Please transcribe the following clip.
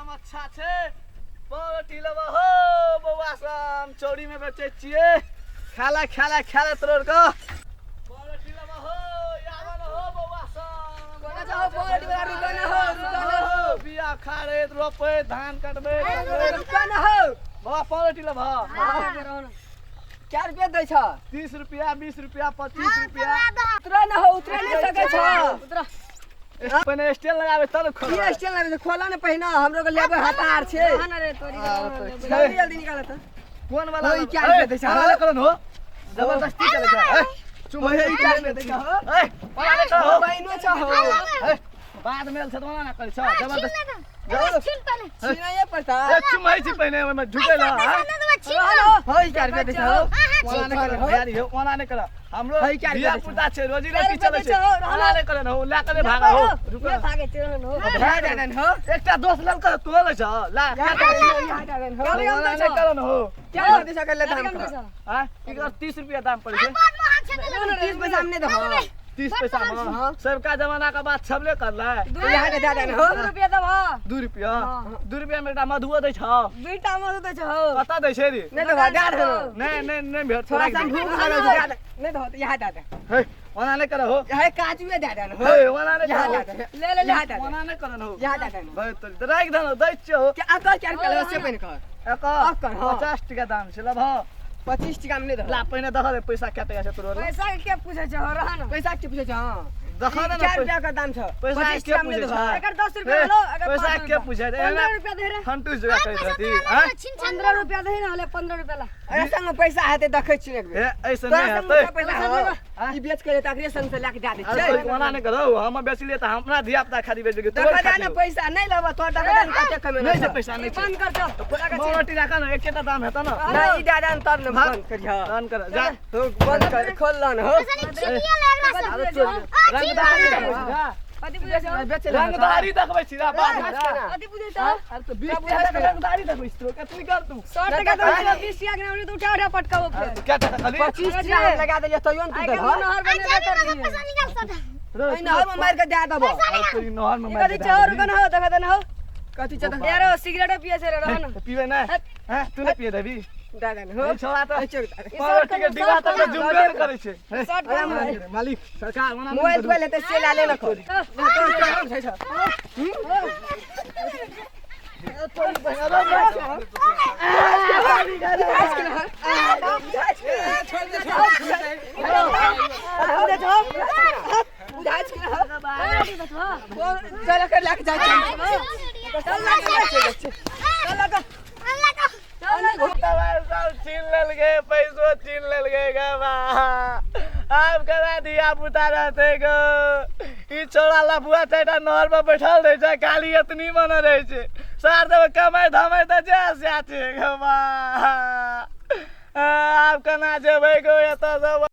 आम अच्छा छै। पावरोटी लेबऽ हो बौआ सब, हम चौरीमे बेचै छियै। खाला खाला खाला तोड़ कऽ पावरोटी लेबऽ हो, आबऽ न हो बौआ सब। कोना जाओ पावरोटी वाला, रुको न हो, रुको न हो। बिया खाड़ैत रोपैत धान कटबै। रुको न हो। बौआ, पावरोटी लेबऽ? क्या रुपया दै छ? 30 रुपया, 20 रुपया, 25 रुपया। उतरा न हो, उतरा नहीं सकै छ। उतरा। पहिने स्टेल लगाबै तब ने खोलबै। की स्टेल लगाबै? खोला ने पहिने, हमरो के लेबै हतार छै। जल्दी जल्दी निकाल त। कोन वाला? हो, ई क्या रुपया दै छ? हवाला करन हो, जबरदस्ती चलै छै। ए, चुम हो, ई क्या रुपया दै छ? हो। ए, ओना नहि कर हो। बहिनो छ हो। ए, बाद में छ त ओना ना करै छ जबरदस्ती। छिनाइए पर्छ। ए, चुमै छी पहिने, ओहिमे झुकै ल। हो, ई क्या रुपया दै छ? हो, ओना नहि कर भैयारी हो, ओना नहि कर। हमरो है, क्या धिया रुपया दै छ? पुता छै, रोजी रोटी चलै छै। हो, ओना नहि कर हो, ला के भागा हो, रुक। भए जान हो। एकटा दोस्त ललक तो लै छ ला। यहाँ दे देन हो। ओना नहि करन हो। क्या रुपया दै छ? कर ले दाम कर। आ, एकर 30 रुपया दाम पड़ै छै। 30 पैसा में नहीं दहो। 30 पैसा में सबका जमाना का बात छबले करलै। यहाँ के दे देन हो। 2 रुपया, 2 रुपया में एकटा मधुओ दै छ। कतऽ दै छै रे? नहीं दहो, दे देन हो। नहि नहि नहि भेट। थोड़ा सा भूख लागल छै, दे दे। नहीं दहो तो यहाँ दे दे। हे, ओना नहि कर हो। यहाँ काजुए दे देन हो। हे, ओना नहि यहाँ कर। दे दे। ले ले ले। यहाँ दे दे। ओना नहि करन हो। यहाँ दे देन। भाइ तोरी तऽ राखि देन, दै छियौ हो। क्या अकर क्या रुपया लेबे से पहिने कर। एकर अकर, हाँ। 50 टका दाम छै, लबह। 25 टका में नहीं दहो। ला, पहिने दह दे पैसा, कए टका छै तोरो? पैसा के पूछे छ? रह न। पैसा के पूछे छ? हां, दखा दे क्या ने। रुपया का दाम छ? पैसा 25 के टका में नहीं पूछे दहो। छ? एकर 10 रुपया ए, लो, अगर पैसा के पूछे? 15 रुपया दे रे। फंटूस जगह कहैत रहती आँय? 15 रुपया दे न, होले 15 रुपया ला। अरे संग में पैसा हेतै, देखै छी एक बेर। हे, ऐसे तोरा नहि संग हेतै। में पैसा हो, ई बेच के लेता, एकरे संग से लए के दए दै अरे छियै। तोरी ओना नहि करौ, हम बेचलियै तऽ हमरा धिया पुता खाली बेच देलकै, तोहर देखा दे खातिर। ने, पैसा नहीं लेबो तोर, देखा दे ने कते कमेना नहि छै छ। पैसा, नहि छै। बंद कर चल। मोटी राखा ने, एकेटा दाम हेतौ ने। नहीं, ई दए दे ने तब ने बंद करिह। दान कर जा। हो, बंद कर, खोल ल ने हो। अरे चोरी रंगदारी देखबै छी रा। कति पूछे छ? बेचे ले। रंगदारी देखबै छी रा बाद में रा। कति पूछे छ? अरे तो 20 टका के रंगदारी देखबै छी तू, कतनी कर तू? 100 टका दो, 20 टका के नाम तो उठा उठा पटकाबो अरे फेर। तू क्या टका खाली? 25 टका हम लगा देलियै तैयो ने तू आइ के देबह। नहर बनेबे कर दिए। रे, एहि नहर में मारि के दए देबो। अरे तोरी नहर में मारि कति के छ? दए रुक न हो, देखा दे न हो। कथी छ देख? यार, सिगरेट पिए छ रे, रह न। देबही। पीबै नहि हैं? तू नहि पिए देबी? दए दे ने हो। ए, छोड़ा तऽ ए, चोर दए दे। पावरोटी के डिब्बा तक जुमबे नहि करै छै। हे, शर्ट अरे कम। मालिक, मालिक सरकार ओना नहि मोबाइल करू। तोबाइल हेतै से लए ले ने खोल। छै छै। चल कर लए के जाइ छी। चल लए के जाइ छी। चल लए के। तबार सब छीन लेलकै, पैसो छीन लेलकै गे बा। आब केना धिया पुता रहतै गो? ई छौड़ा लफुआ चारिटा नहर पर बैठल रहै छै, खाली एतनी मने रहै छै। सार देबै कमाइ धमाइ तऽ जे सएह छै गे बा। आब केना जेबै गो एतऽ सब?